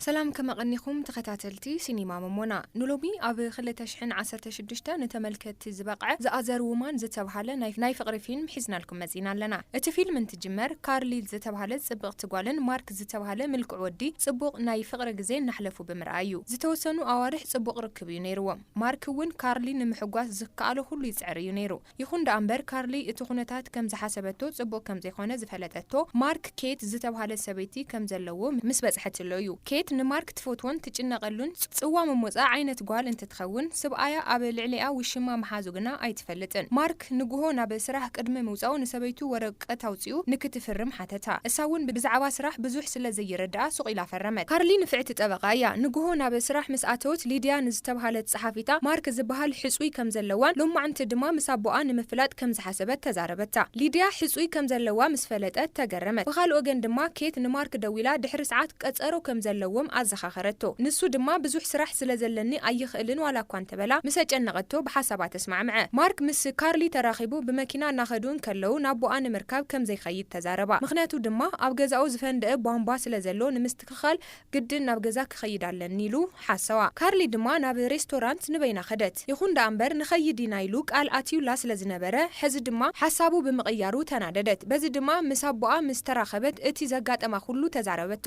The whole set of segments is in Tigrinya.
ሰላም ከመቐኒኹም ተኸታተልቲ ሲኒማ መሞና። ንሎሚ ኣብ ክልተ ሽሕን ዓሰርተ ሽዱሽተ ንተመልከትቲ ዝበቕዐ The Other Woman ዝተብሃለ ናይ፣ ናይ ፍቕሪ ፊልም ሒዝናልኩም መጺና ኣለና። እቲ ፊልም እንትጅመር፣ ካርሊ ዝተብሃለ ጽብቕቲ ጓልን ማርክ ዝተብሃለ ምልኩዕ ወዲ ጽቡቕ ናይ ፍቕሪ ግዜ እናሕለፉ ብምርኣይ እዩ። ዝተወሰኑ ኣዋርሕ ጽቡቕ ርክብ እዩ ነይርዎም። ማርክ እውን ካርሊ ንምሕጓስ ዝከኣሎ ኩሉ ይጽዕር እዩ ነይሩ። ይኹን ደኣ እምበር፣ ካርሊ እቲ ኩነታት ከም ዝሓሰበቶ ጽቡቕ ከም ዘይኮነ ዝፈለጠቶ ማርክ፣ ኬት ዝተብሃለት ሰበይቲ ከም ዘለዎ ምስ በጽሐትሎ እዩ። ኬት ንማርክ ትፈትዎን ትጭነቐሉን ጽ-፣ ጽዋ መሞጻ ዓይነት ጓል እንትትኸውን፣ ስብኣያ ኣብ ልዕሊኣ ውሽማ ምሓዙ ግና ኣይትፈልጥን። ማርክ ንግሆ ናብ ስራሕ ቅድሚ ምውጻኡ ንሰበይቱ ወረቀት ኣውጺኡ ንክትፍርም ሓተታ። እሳ እውን ብዛዕባ ስራሕ ብዙሕ ስለ ዘይረድኣ ሱቕ ኢላ ፈረመት። ካርሊ ንፍዕቲ ጠበቓ እያ። ንግሆ ናብ ስራሕ ምስ ኣተወት፣ ሊድያ ንዝተብሃለት ጸሓፊታ ማርክ ዝበሃል ሕጹይ ከም ዘለዋን ሎማዕንቲ ድማ ምስ ኣቦኣ ንምፍላጥ ከም ዝሓሰበት ተዛረበታ። ሊድያ ሕጹይ ከም ዘለዋ ምስ ፈለጠት ተገረመት። ብኻልእ ወገን ድማ ኬት ንማርክ ደዊላ ድሕሪ ሰዓት ቀጸሮ ከም ዘለዎም ኣዘኻኸረቶ። ንሱ ድማ ብዙሕ ስራሕ ስለ ዘለኒ ኣይኽእልን ዋላ እኳ እንተበላ ምስ ኣጨነቐቶ ብሓሳባ ተስማዕምዐ። ማርክ ምስ ካርሊ ተራኺቡ ብመኪና እናኸዱ እንከለዉ ናቦኣ ንምርካብ ከም ዘይኸይድ ተዛረባ። ምኽንያቱ ድማ ኣብ ገዛኡ ዝፈንደአ ቧንቧ ስለ ዘሎ ንምስትኽኻል ግድን ናብ ገዛ ክኸይድ ኣለኒ ኢሉ ሓሰዋ። ካርሊ ድማ ናብ ሬስቶራንት ንበይና ከደት። ይኹን ደኣ እምበር ንኸይድ ኢና ኢሉ ቃል ኣትዩላ ስለ ዝነበረ፣ ሕዚ ድማ ሓሳቡ ብምቕያሩ ተናደደት። በዚ ድማ ምስ ኣቦኣ ምስ ተራኸበት እቲ ዘጋጠማ ኩሉ ተዛረበቶ።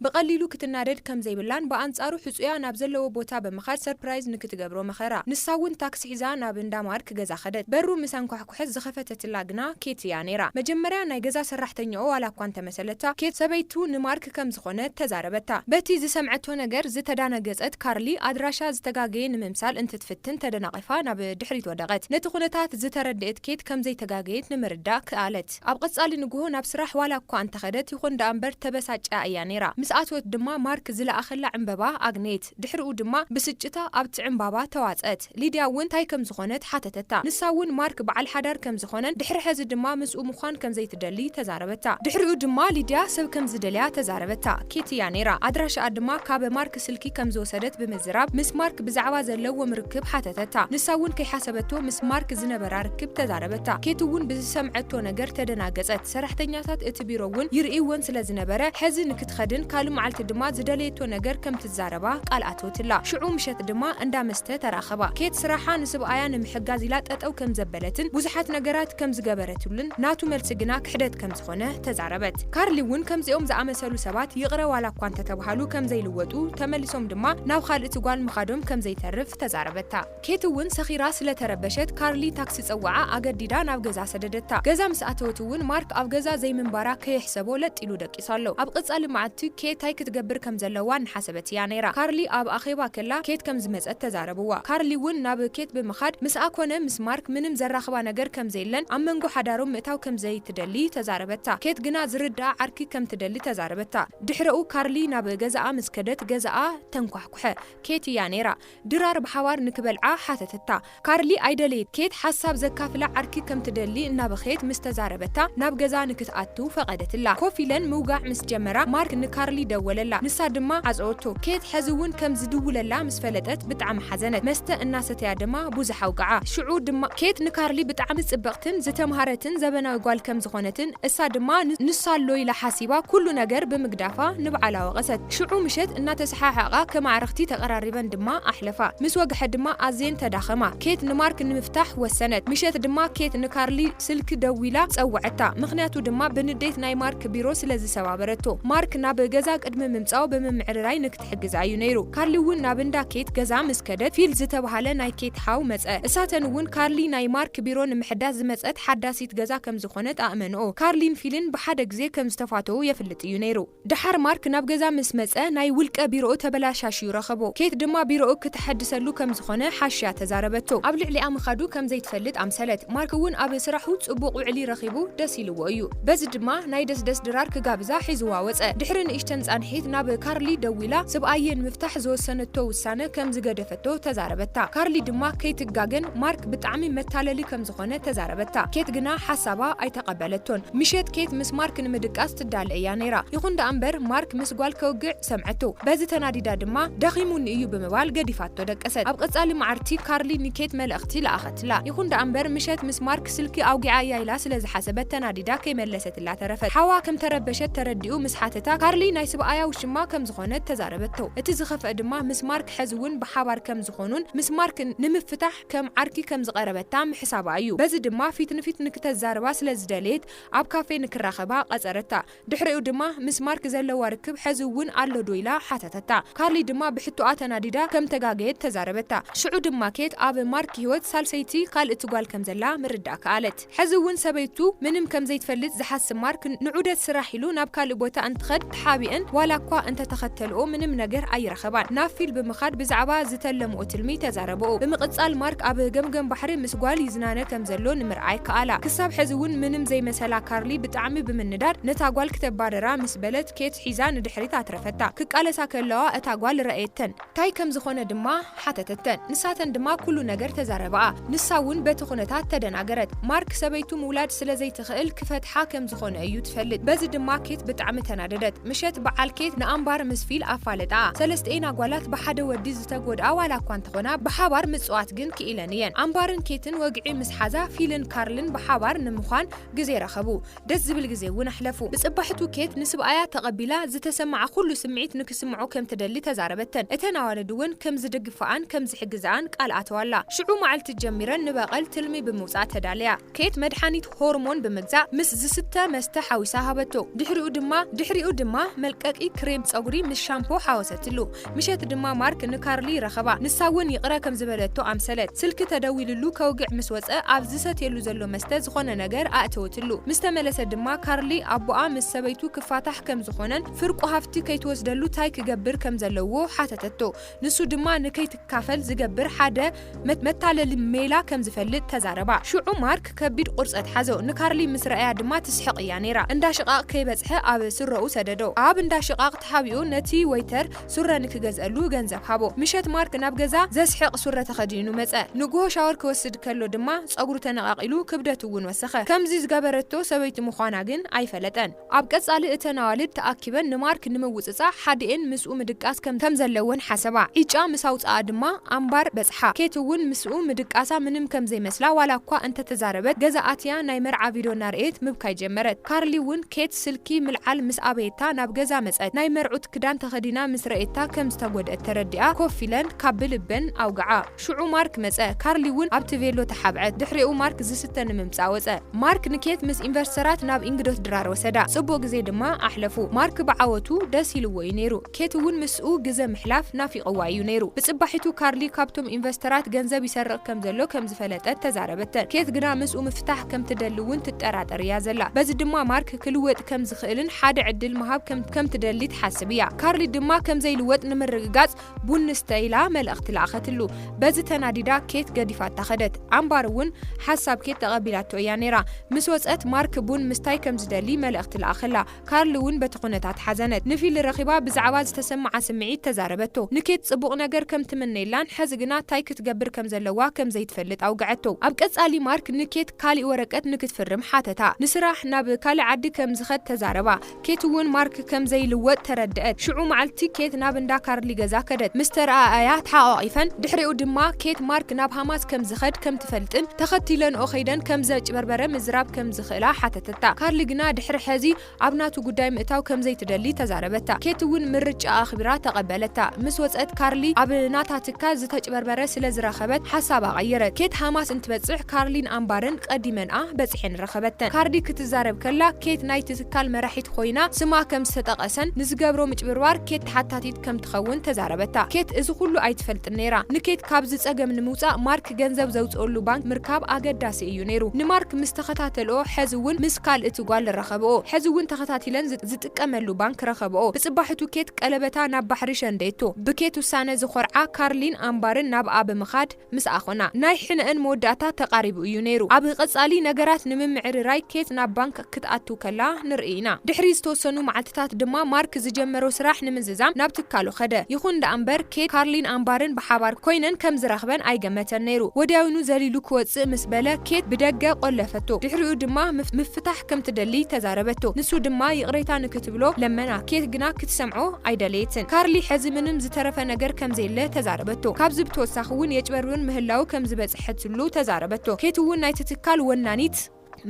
ብቐሊሉ ክትናደድ ከም ዘይብላን ብኣንጻሩ ሕጹያ ናብ ዘለዎ ቦታ ብምኻድ ሰርፕራይዝ ንክትገብሮ መኸራ። ንሳ እውን ታክሲ ሒዛ ናብ እንዳ ማርክ ገዛ ከደት። በሩ ምስ ኣንኳሕኩሐት ዝኸፈተትላ ግና ኬት እያ ነይራ። መጀመርያ ናይ ገዛ ሰራሕተኛኡ ዋላ እኳ እንተመሰለታ፣ ኬት ሰበይቱ ንማርክ ከም ዝኾነት ተዛረበታ። በቲ ዝሰምዐቶ ነገር ዝተዳነገጸት ካርሊ፣ ኣድራሻ ዝተጋገየ ንምምሳል እንትትፍትን ተደናቒፋ ናብ ድሕሪት ወደቐት። ነቲ ኩነታት ዝተረድኤት ኬት ከም ዘይተጋገየት ንምርዳእ ክኣለት። ኣብ ቀጻሊ ንግሆ ናብ ስራሕ ዋላ እኳ እንተኸደት ይኹን ደኣ እምበር ተበሳጭያ እያ ነይራ። ምስ ኣትወት ድማ ማርክ ዝለኣኸላ ዕምበባ ኣግነየት። ድሕሪኡ ድማ ብስጭታ ኣብቲ ዕምባባ ተዋጸት። ሊድያ እውን እንታይ ከም ዝኾነት ሓተተታ። ንሳ እውን ማርክ በዓል ሓዳር ከም ዝኾነን ድሕሪ ሕዚ ድማ ምስኡ ምዃን ከም ዘይትደሊ ተዛረበታ። ድሕሪኡ ድማ ሊድያ ሰብ ከም ዝደልያ ተዛረበታ። ኬት እያ ነይራ። ኣድራሻኣ ድማ ካብ ማርክ ስልኪ ከም ዝወሰደት ብምዝራብ ምስ ማርክ ብዛዕባ ዘለዎም ርክብ ሓተተታ። ንሳ እውን ከይሓሰበቶ ምስ ማርክ ዝነበራ ርክብ ተዛረበታ። ኬት እውን ብዝሰምዐቶ ነገር ተደናገጸት። ሰራሕተኛታት እቲ ቢሮ እውን ይርእይወን ስለ ዝነበረ፣ ሕዚ ንክትኸድን ካልእ መዓልቲ ድማ ዝደለየቶ ነገር ከም ትዛረባ ቃል ኣተወትላ። ሽዑ ምሸት ድማ እንዳ መስተ ተራኸባ። ኬት ስራሓ ንስብኣያ ንምሕጋዝ ኢላ ጠጠው ከም ዘበለትን ብዙሓት ነገራት ከም ዝገበረትሉን ናቱ መልሲ ግና ክሕደት ከም ዝኾነ ተዛረበት። ካርሊ እውን ከምዚኦም ዝኣመሰሉ ሰባት ይቕረ ዋላ እኳ እንተተባሃሉ ከም ዘይልወጡ፣ ተመሊሶም ድማ ናብ ካልእቲ ጓል ምኻዶም ከም ዘይተርፍ ተዛረበታ። ኬት እውን ሰኺራ ስለ ተረበሸት፣ ካርሊ ታክሲ ጸውዓ ኣገዲዳ ናብ ገዛ ሰደደታ። ገዛ ምስ ኣተወት እውን ማርክ ኣብ ገዛ ዘይምንባራ ከየሕሰቦ ለጥ ኢሉ ደቂሱ ኣሎ። ኣብ ቀጻሊ መዓልቲ ኬት እንታይ ክትገብር ከም ዘለዋ እናሓሰበት እያ ነይራ። ካርሊ ኣብ ኣኼባ ከላ ኬት ከም ዝመጸት ተዛረብዋ። ካርሊ እውን ናብ ኬት ብምኻድ ምስኣ ኮነ ምስ ማርክ ምንም ዘራኽባ ነገር ከም ዘየለን ኣብ መንጎ ሓዳሮም ምእታው ከም ዘይትደሊ ተዛረበታ። ኬት ግና ዝርድኣ ዓርኪ ከም ትደሊ ተዛረበታ። ድሕረኡ ካርሊ ናብ ገዛኣ ምስ ከደት ገዛኣ ተንኳሕኩሐ። ኬት እያ ነይራ። ድራር ብሓባር ንክበልዓ ሓተተታ። ካርሊ ኣይደለየት። ኬት ሓሳብ ዘካፍላ ዓርኪ ከም ትደሊ እናበኸየት ምስ ተዛረበታ ናብ ገዛ ንክትኣቱ ፈቐደትላ። ኮፍ ኢለን ምውጋዕ ምስ ጀመራ ማርክ ንካርሊ ደወለላ። ንሳ ድማ ዓጸወቶ። ኬት ሕዚ እውን ከም ዝድውለላ ምስ ፈለጠት ብጣዕሚ ሓዘነት። መስተ እናሰተያ ድማ ብዙሕ ኣውግዓ። ሽዑ ድማ ኬት ንካርሊ ብጣዕሚ ጽብቕትን ዝተምሃረትን ዘበናዊ ጓል ከም ዝኾነትን እሳ ድማ ን-፣ ንሳ ኣሎ ኢላ ሓሲባ ኩሉ ነገር ብምግዳፋ ንብዓላ ወቐሰት። ሽዑ ምሸት እናተሰሓሓቓ ከም ኣዕርኽቲ ተቐራሪበን ድማ ኣሕለፋ። ምስ ወግሐ ድማ ኣዝየን ተዳኸማ። ኬት ንማርክ ንምፍታሕ ወሰነት። ምሸት ድማ ኬት ንካርሊ ስልኪ ደዊላ ጸውዐታ። ምኽንያቱ ድማ ብንዴት ናይ ማርክ ቢሮ ስለ ዝሰባበረቶ። ማርክ ናብ ገዛ ቅድሚ ምምጻኡ ብምምዕርራይ ንክትሕግዛ እዩ ነይሩ። ካርሊ እውን ናብ እንዳ ኬት ገዛ ምስ ከደት ፊል ዝተባህለ ናይ ኬት ሓው መጸ። እሳተን እውን ካርሊ ናይ ማርክ ቢሮ ንምሕዳስ ዝመጸት ሓዳሲት ገዛ ከም ዝኾነት ኣእመንኦ። ካርሊን ፊልን ብሓደ ግዜ ከም ዝተፋተዉ የፍልጥ እዩ ነይሩ። ደሓር ማርክ ናብ ገዛ ምስ መጸ ናይ ውልቀ ቢሮኡ ተበላሻሽዩ ረኸቦ። ኬት ድማ ቢሮኡ ክተሐድሰሉ ከም ዝኾነ ሓሽያ ተዛረበቶ። ኣብ ልዕሊኣ ምኻዱ ከም ዘይትፈልጥ ኣምሰለት። ማርክ እውን ኣብ ስራሑ ጽቡቕ ውዕሊ ረኺቡ ደስ ኢልዎ እዩ። በዚ ድማ ናይ ደስደስ ድራር ክጋብዛ ሒዝዋ ወጸ። ድሕሪ ንእሽተን ጻንሒት ናብ ካርሊ ደዊላ ስብኣየ ንምፍታሕ ዝወሰነቶ ውሳነ ከም ዝገደፈቶ ተዛረበታ። ካርሊ ድማ ከይትጋገን ማርክ ብጣዕሚ መታለሊ ከም ዝኾነ ተዛረበታ። ኬት ግና ሓሳባ ኣይተቐበለቶን። ምሸት ኬት ምስ ማርክ ንምድቃስ ትዳለ እያ ነይራ። ይኹን ደኣ እምበር ማርክ ምስ ጓል ከውግዕ ሰምዐቶ። በዚ ተናዲዳ ድማ ደኺሙኒ እዩ ብምባል ገዲፋቶ ደቀሰት። ኣብ ቀጻሊ መዓልቲ ካርሊ ንኬት መልእኽቲ ለኣኸትላ። ይኹን ደኣ እምበር ምሸት ምስ ማርክ ስልኪ ኣውጊዓ እያ ኢላ ስለ ዝሓሰበት ተናዲዳ ከይመለሰትላ ተረፈት። ሓዋ ከም ተረበሸት ተረዲኡ ምስ ሓተታ ካርሊ ናይ ስብኣያ ውሽማ ከም ዝኾነት ተዛረበቶ። እቲ ዝኸፍአ ድማ ምስ ማርክ ሕዚ እውን ብሓባር ከም ዝኾኑን ምስ ማርክ ንምፍታሕ ከም ዓርኪ ከም ዝቐረበታ ምሕሳባ እዩ። በዚ ድማ ፊት ንፊት ንክተዛርባ ስለ ዝደለየት ኣብ ካፌ ንክራኸባ ቀጸረታ። ድሕሪኡ ድማ ምስ ማርክ ዘለዋ ርክብ ሕዚ እውን ኣሎ ዶ ኢላ ሓተተታ። ካርሊ ድማ ብሕቶኣ ተናዲዳ ከም ተጋገየት ተዛረበታ። ሽዑ ድማ ኬት ኣብ ማርክ ህይወት ሳልሰይቲ ካልእቲ ጓል ከም ዘላ ምርዳእ ከኣለት። ሕዚ እውን ሰበይቱ ምንም ከም ዘይትፈልጥ ዝሓስብ ማርክ ንዑደት ስራሕ ኢሉ ናብ ካልእ ቦታ እንትኸድ ተሓቢአን ዋላ እኳ እንተተኸተልኦ ምንም ነገር ኣይረኸባን። ናብ ፊል ብምኻድ ብዛዕባ ዝተለምኦ ትልሚ ተዛረብኦ። ብምቕጻል ማርክ ኣብ ገምገም ባሕሪ ምስ ጓል ይዝናነ ከም ዘሎ ንምርኣይ ከኣላ። ክሳብ ሕዚ እውን ምንም ዘይመሰላ ካርሊ ብጣዕሚ ብምንዳድ ነታ ጓል ክተባረራ ምስ በለት ኬት ሒዛ ንድሕሪት ኣትረፈታ። ክቃለሳ ከለዋ እታ ጓል ረኣየተን። ታይ ከም ዝኾነ ድማ ሓተተተን። ንሳተን ድማ ኩሉ ነገር ተዛረባኣ። ንሳ እውን በቲ ኩነታት ተደናገረት። ማርክ ሰበይቱ ምውላድ ስለ ዘይትኽእል ክፈትሓ ከም ዝኾነ እዩ ትፈልጥ። በዚ ድማ ኬት ብጣዕሚ ተናደደት። ምሸት በዓል ኬት ንኣምባር ምስ ፊል ኣፋለጣ። ሰለስተኤን ኣጓላት ብሓደ ወዲ ዝተጎድኣ ዋላ እኳ እንተኾና ብሓባር ምጽዋት ግን ክኢለን እየን። ኣምባርን ኬትን ወግዒ ምስ ሓዛ ፊልን ካርልን ብሓባር ንምዃን ግዜ ረኸቡ። ደስ ዝብል ግዜ እውን ኣሕለፉ። ብጽባሕቱ ኬት ንስብኣያ ተቐቢላ ዝተሰማዓ ኩሉ ስምዒት ንክስምዖ ከም ትደሊ ተዛረበተን። እተን ኣዋልድ እውን ከም ዝድግፋኣን ከም ዝሕግዛኣን ቃል ኣተዋላ። ሽዑ መዓልቲ ጀሚረን ንበቐል ትልሚ ብምውጻእ ተዳለያ። ኬት መድሓኒት ሆርሞን ብምግዛእ ምስ ዝስተ መስተ ሓዊሳ ሃበቶ። ድሕሪኡ ድማ ድሕሪኡ ድማ መልቀቂ ክሬም ጸጉሪ ምስ ሻምፖ ሓወሰትሉ። ምሸት ድማ ማርክ ንካርሊ ረኸባ። ንሳ እውን ይቕረ ከም ዝበለቶ ኣምሰለት። ስልኪ ተደዊልሉ ከውግዕ ምስ ወጸ ኣብ ዝሰትየሉ ዘሎ መስተ ዝኾነ ነገር ኣእተወትሉ። ምስ ተመለሰ ድማ ካርሊ ኣቦኣ ምስ ሰበይቱ ክፋታሕ ከም ዝኾነን ፍርቁ ሃፍቲ ከይትወስደሉ ታይ ክገብር ከም ዘለዎ ሓተተቶ። ንሱ ድማ ንከይትካፈል ዝገብር ሓደ መት- መታለሊ ሜላ ከም ዝፈልጥ ተዛረባ። ሽዑ ማርክ ከቢድ ቁርጸት ሓዞ። ንካርሊ ምስ ረኣያ ድማ ትስሕቕ እያ ነይራ። እንዳ ሽቓቕ ከይበጽሐ ኣብ ስረኡ ሰደዶ። ኣብ እንዳ ሽቓቕ ተሓቢኡ ነቲ ወይተር ሱረ ንክገዝአሉ ገንዘብ ሃቦ። ምሸት ማርክ ናብ ገዛ ዘስሕቕ ሱረ ተኸዲኑ መጸ። ንግሆ ሻወር ክወስድ ከሎ ድማ ጸጉሩ ተነቓቒሉ ክብደቱ እውን ወሰኸ። ከምዚ ዝገበረቶ ሰበይቱ ምዃና ግን ኣይፈለጠን። ኣብ ቀጻሊ እተን ኣዋልድ ተኣኪበን ንማርክ ንምውጽጻእ ሓዲኤን ምስኡ ምድቃስ ከም ከም ዘለወን ሓሰባ። ዕጫ ምስ ኣውጽኣ ድማ ኣምባር በጽሓ። ኬት እውን ምስኡ ምድቃሳ ምንም ከም ዘይመስላ ዋላ እኳ እንተተዛረበት ገዛ ኣትያ ናይ መርዓ ቪድዮ እናርኣየት ምብካይ ጀመረት። ካርሊ እውን ኬት ስልኪ ምልዓል ምስ ኣበየታ ናብ ገዛ መጸት። ናይ መርዑት ክዳን ተኸዲና ምስ ረኣየታ ከም ዝተጎድአት ተረዲኣ ኮፍ ኢለን ካብ ብልበን ኣውግዓ። ሽዑ ማርክ መጸ። ካርሊ እውን ኣብቲ ቬሎ ተሓብዐት። ድሕሪኡ ማርክ ዝስተ ንምምጻእ ወጸ። ማርክ ንኬት ምስ ኢንቨስተራት ናብ ኢንግዶት ድራር ወሰዳ። ጽቡቕ ግዜ ድማ ኣሕለፉ። ማርክ ብዓወቱ ደስ ኢልዎ እዩ ነይሩ። ኬት እውን ምስኡ ግዘ ምሕላፍ ናፊቕዋ እዩ ነይሩ። ብጽባሒቱ ካርሊ ካብቶም ኢንቨስተራት ገንዘብ ይሰርቕ ከም ዘሎ ከም ዝፈለጠት ተዛረበተን። ኬት ግና ምስኡ ምፍታሕ ከም ትደሊ እውን ትጠራጠር እያ ዘላ። በዚ ድማ ማርክ ክልወጥ ከም ዝኽእልን ሓደ ዕድል ምሃብ ከም ከም ትደሊ ትሓስብ እያ። ካርሊ ድማ ከም ዘይልወጥ ንምርግጋጽ ቡን ንስተ ኢላ መልእኽቲ ለኣኸትሉ። በዚ ተናዲዳ ኬት ገዲፋታ ኸደት። ኣምባር እውን ሓሳብ ኬት ተቐቢላቶ እያ ነይራ። ምስ ወጸት ማርክ ቡን ምስታይ ከም ዝደሊ መልእኽቲ ለኣኸላ። ካርሊ እውን በቲ ኩነታት ሓዘነት። ንፊል ረኺባ ብዛዕባ ዝተሰምዓ ስምዒት ተዛረበቶ። ንኬት ጽቡቕ ነገር ከም ትምነየላን ሕዚ ግና ታይ ክትገብር ከም ዘለዋ ከም ዘይትፈልጥ ኣውግዐቶ። ኣብ ቀጻሊ ማርክ ንኬት ካሊእ ወረቀት ንክትፍርም ሓተታ። ንስራሕ ናብ ካልእ ዓዲ ከም ዝኸድ ተዛረባ። ኬት እውን ማርክ ከም ዘይልወጥ ተረድአት። ሽዑ መዓልቲ ኬት ናብ እንዳ ካርሊ ገዛ ከደት። ምስ ተረኣኣያ ተሓቋቒፈን። ድሕሪኡ ድማ ኬት ማርክ ናብ ሃማስ ከም ዝኸድ ከም ትፈልጥን ተኸቲለንኦ ኸይደን ከም ዘጭበርበረ ምዝራብ ከም ዝኽእላ ሓተተታ። ካርሊ ግና ድሕሪ ሕዚ ኣብ ናቱ ጉዳይ ምእታው ከም ዘይትደሊ ተዛረበታ። ኬት እውን ምርጫኣ ኣኽቢራ ተቐበለታ። ምስ ወጸት ካርሊ ኣብ ናታ ትካል ዝተጭበርበረ ስለ ዝረኸበት ሓሳባ ቀየረት። ኬት ሃማስ እንትበጽሕ ካርሊን ኣምባርን ቀዲመንኣ በጺሐን ረኸበተን። ካርሊ ክትዛረብ ከላ ኬት ናይቲ ትካል መራሒት ኮይና ስማ ከም ዝተጠቐሰን ንዝገብሮ ምጭብርባር ኬት ተሓታቲት ከም ትኸውን ተዛረበታ። ኬት እዚ ኩሉ ኣይትፈልጥን ነይራ። ንኬት ካብዚ ጸገም ንምውጻእ ማርክ ገንዘብ ዘውጽኦሉ ባንክ ምርካብ ኣገዳሲ እዩ ነይሩ። ንማርክ ምስ ተኸታተልኦ ሕዚ እውን ምስ ካልእቲ ጓል ረኸብኦ። ሕዚ እውን ተኸታቲለን ዝ- ዝጥቀመሉ ባንክ ረኸብኦ። ብጽባሕቱ ኬት ቀለበታ ናብ ባሕሪ ሸንደየቶ። ብኬት ውሳነ ዝኾርዓ ካርሊን ኣምባርን ናብኣ ብምኻድ ምስኣ ኾና። ናይ ሕነአን መወዳእታ ተቓሪቡ እዩ ነይሩ። ኣብ ቀጻሊ ነገራት ንምምዕርራይ ኬት ናብ ባንክ ክትኣቱ ከላ ንርኢ ኢና። ድሕሪ ዝተወሰኑ መዓልትታት ድማ ማርክ ዝጀመሮ ስራሕ ንምዝዛም ናብ ትካሉ ኸደ። ይኹን ደኣ እምበር ኬት ካርሊን ኣምባርን ብሓባር ኮይነን ከም ዝረኽበን ኣይገመተን ነይሩ። ወዲያውኑ ዘሊሉ ክወጽእ ምስ በለ ኬት ብደገ ቆለፈቶ። ድሕሪኡ ድማ ምፍ- ምፍታሕ ከም ትደሊ ተዛረበቶ። ንሱ ድማ ይቕሬታ ንክትብሎ ለመና። ኬት ግና ክትሰምዖ ኣይደለየትን። ካርሊ ሕዚ ምንም ዝተረፈ ነገር ከም ዘየለ ተዛረበቶ። ካብዚ ብተወሳኺ እውን የጭበርብር ምህላው ከም ዝበጽሐትሉ ተዛረበቶ። ኬት እውን ናይቲ ትካል ወናኒት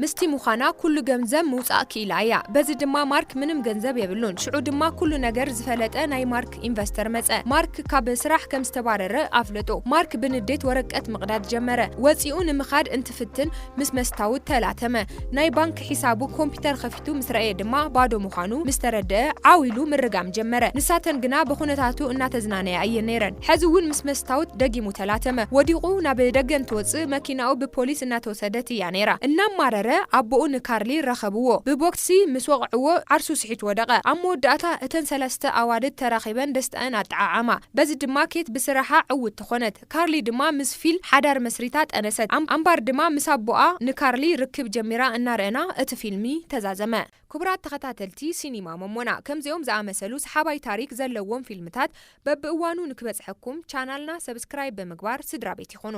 ምስቲ ምዃና ኩሉ ገንዘብ ምውጻእ ክኢላ እያ። በዚ ድማ ማርክ ምንም ገንዘብ የብሉን። ሽዑ ድማ ኩሉ ነገር ዝፈለጠ ናይ ማርክ ኢንቨስተር መጸ። ማርክ ካብ ስራሕ ከም ዝተባረረ ኣፍለጦ። ማርክ ብንዴት ወረቀት ምቕዳድ ጀመረ። ወጺኡ ንምኻድ እንትፍትን ምስ መስታውት ተላተመ። ናይ ባንክ ሒሳቡ ኮምፒተር ከፊቱ ምስ ረኣየ ድማ ባዶ ምዃኑ ምስ ተረደአ ዓው ኢሉ ምርጋም ጀመረ። ንሳተን ግና ብኹነታቱ እናተዝናነያ እየን ነይረን። ሕዚ እውን ምስ መስታውት ደጊሙ ተላተመ። ወዲቑ ናብ ደገ እንትወጽእ መኪናኡ ብፖሊስ እናተወሰደት እያ ነይራ። እናማረረ ኣቦኡ ንካርሊ ረኸብዎ። ብቦክሲ ምስ ወቕዕዎ ዓርሱ ስሒቱ ወደቐ። ኣብ መወዳእታ እተን ሰለስተ ኣዋልድ ተራኺበን ደስታኣን ኣጠዓዓማ። በዚ ድማ ኬት ብስራሓ ዕውት ትኾነት። ካርሊ ድማ ምስ ፊል ሓዳር መስሪታ ጠነሰት። ኣም-፣ ኣምባር ድማ ምስ ኣቦኣ ንካርሊ ርክብ ጀሚራ እናረእና እቲ ፊልሚ ተዛዘመ። ክቡራት ተኸታተልቲ ሲኒማ መሞና፣ ከምዚኦም ዝኣመሰሉ ሰሓባይ ታሪክ ዘለዎም ፊልምታት በብእዋኑ ንክበጽሐኩም ቻናልና ሰብስክራይብ ብምግባር ስድራ ቤት ይኹኑ።